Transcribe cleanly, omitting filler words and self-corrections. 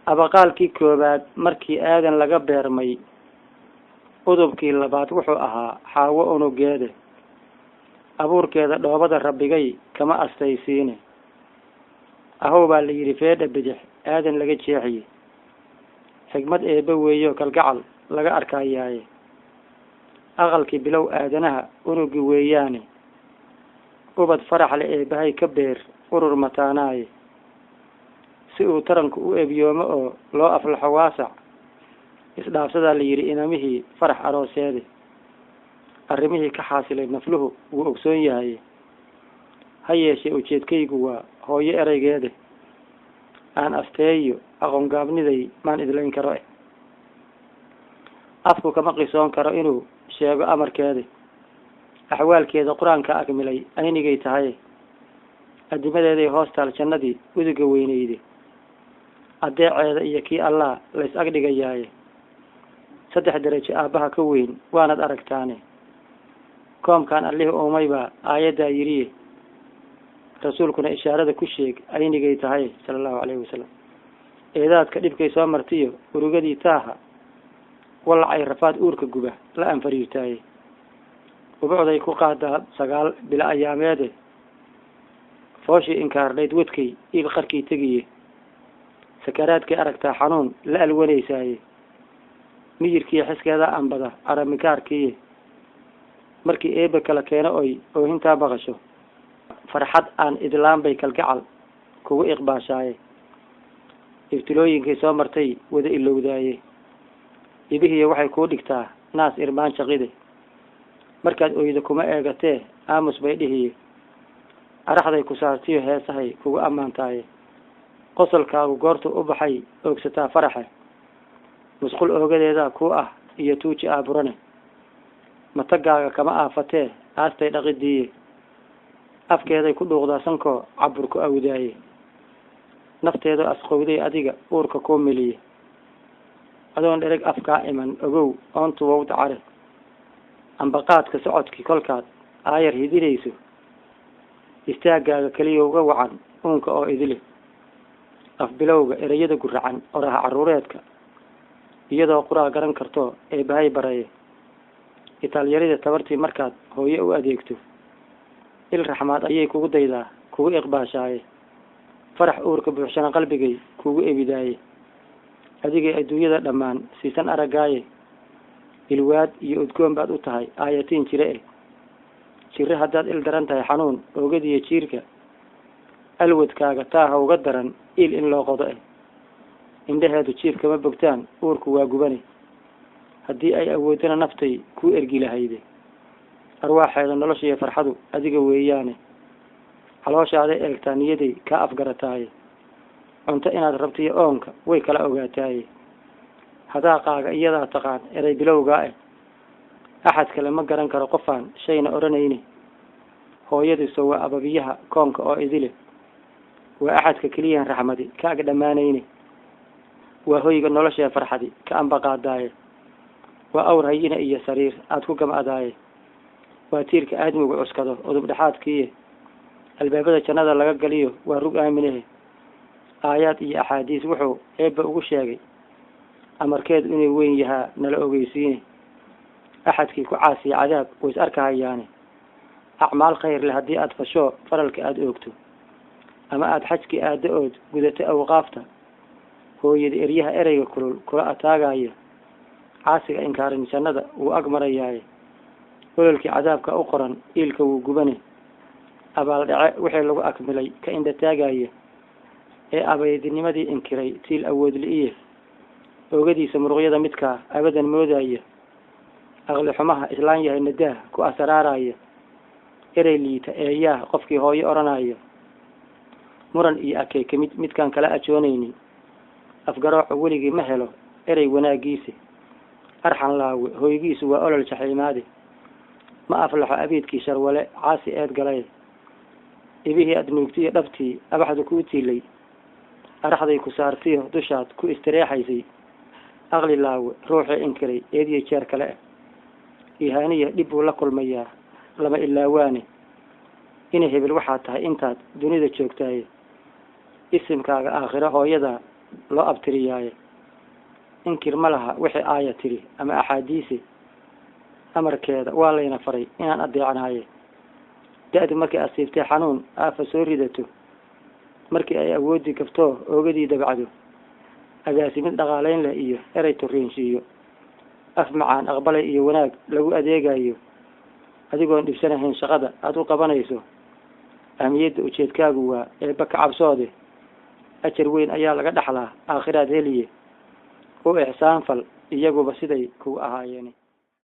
Abaqaalkii koowaad markii Aadan laga beermay, udubkii labaad wuxuu ahaa Xaawo unugeede. Abuurkeeda dhoobada Rabbigay kama astaysiine. Ahow baa la yidhi feedha bidix Aadan laga jeexiye. Xigmad Eebbe weeyo kalgacal laga arkayaaye. Aqalkii bilow aadanaha unugi weeyaane. Ubad farax le Eebbahay ka beer urur mataanaaye. Si uu taranku u ebyoomo oo loo aflaxo waasac, isdhaafsadaa la yidhi inamihii farax arooseede. Arrimihii ka xaasilay nafluhu wuu ogsoon yahay. Ha yeeshee ujeedkaygu waa hooyo eraygeede. Aan asteeyo aqoon gaabniday maan idlayn karo. Afku kama qisoon karo inuu sheego amarkeede. Axwaalkeeda Qur-aanka akmilay aynigay tahay. Addimadeeday hoostaal jannadii uduga weyneyde. Adeeceeda iyo kii Allah lays ag dhigayaaye. 3 darajo aabbaha ka weyn waanad aragtaane. Koomkaan Allihii uumay baa aayaddaa yidhiye. Rasuulkuna ishaarada ku sheeg aynigay tahay sala allahu calayhi wasalam. Eedaadka dhibkay soo martiyo urugadii taaha, walacay rafaad uurka guba la anfariirtaaye. Ubucday ku qaadaa 9 bila ayaameede. Fooshii inkaardhayd wadkay iil qarkii tegiye. Sakaraadkay aragtaa xanuun la alwanaysaaye. Miyirkii xiskeeda ambada aramikaarkiiye. Markii Eebbe kala keeno oy oohintaa baqasho, farxad aan idlaan bay kalgacal kugu iqbaashaaye. Ibtilooyinkay soo martay wada ilowdaaye. Ibihiiyo waxay kuu dhigtaa naas irmaan shaqide. Markaad oydo kuma eegatee aamus bay dhihiye. Araxday ku saartiyo heesahay kugu ammaantaaye. Qosolkaagu goortuu u baxay oogsataa faraxe. Musqul oogadeedaa kuu ah iyo tuuji aaburane. Matagaaga kama aafatee aastay dhaqidiiye. Afkeeday ku dhuuqdaa sankoo cabur ku awdaaye. Nafteedu asqowday adiga uurka kuu miliye. Adoon dhereg afkaa iman ogow oontu wow dacare. Ambaqaadka socodkii kolkaad aayar hidinayso, istaagaaga keliya uga wacan uunka oo idile. Afbilowga ereyada guracan oraha carruureedka, iyadoo quraa garan karto Eebbahay baraye. Itaalyarida tabartii markaad hooyo u adeegto, il raxmaad ayay kugu daydaa kugu iqbaashaaye. Farax uurka buuxshana qalbigay kugu ebidaaye. Adigay adduunyada dhammaan siisan araggaaye. Ilwaad iyo udgoon baad u tahay aayatiin jire eh. Jire haddaad il daran tahay xanuun oogadiyo jiirka, alwadkaaga taaha uga daran il in loo qodo eh. Indhaheedu jiif kama bogtaan uurku waa gubane. Haddii ay awoodana naftay kuu ergi lahayde. Arwaaxeeda nolosha iyo farxadu adiga weeyaane. Calooshaaday eegtaa niyaday kaa afgarataaye. Cunto inaad rabtiyo oonka way kala ogaataaye. Hadaaqaaga iyadaa taqaan erey bilowgaa eh. Axad kale ma garan karo qofaan shayna odhanayne. Hooyadiisu waa ababiyaha koonka oo idile. Waa axadka keliyahan raxmadi ka ag dhammaanayne. Waa hoyga noloshee farxadi ka ambaqaadaaye. Waa awr hayina iyo sariir aad ku gamcadaaye. Waa tiirka aadmigu cuskado udub dhexaadkiiye. Albaabada jannada laga galiyo waa rug aaminehe. Aayaad iyo axaadiis wuxuu Eebbe ugu sheegay amarkeedu inuu weyn yahaa nala ogeysiine. Axadkii ku caasiya cadaab way is arkahayaane. Acmaal khayr leh haddii aad fasho faralka aad oogto, ama aad xajkii aaddo ood gudato awqaafta, hooyada eryaha ereyga kulul kula ataagaya, caasiga inkaarin jannada wuu ag marayaaye. Ololkii cadaabka u qoran iilka wuu gubane. Abaal dhace wixii lagu akmilay ka indha taagaya, ee abaydinimadii inkiray tiil awood li'iye. Oogadiisa muruqyada midkaa abadan moodaya, aqli xumaha islaan yahay nadaah ku asaraaraya, erey liita eeyaah qofkii hooyo odhanaya. Muran iyo akey kamid midkaan kala ajoonaynin, afgarooca weligii ma helo erey wanaagiisa. Arxan laawe hooygiisu waa olol jaxiimaade. Ma aflaxo abiidkii sharwale caasi eed galay. Ibihii aad nuugtiyo dhabtii abaxdu kuu tiilay, araxday ku saartiyo dushaad ku istireexaysay. Aqli laawe ruuxii inkiray eediyo jeer kale ah. Ihaaniya dhib buu la kulmayaa lama ilaawaane. Ina hebel waxaa tahay intaad dunida joogtaaye. Isimkaaga aakhiro hooyada loo abtiriyaaye. Inkir ma laha wixii aaya tiri ama axaadiise, amarkeeda waa layna faray inaan adeecnaaye. Da-du markay asiibtay xanuun aafa soo ridato, markii ay awooddii gaftoo oogadii dabacdo, agaasimid dhaqaalayn leh iyo erey turiinshiiyo, af macaan aqbalay iyo wanaag lagu adeegayo, adigoon dhibsanahayn shaqada aada u qabanayso, ahmiyadda ujeedkaagu waa eebba ka cabsoode. Ajar weyn ayaa laga dhaxlaa aakhiraad heliye, u ixsaan fal iyaguba siday kugu ahaayeen.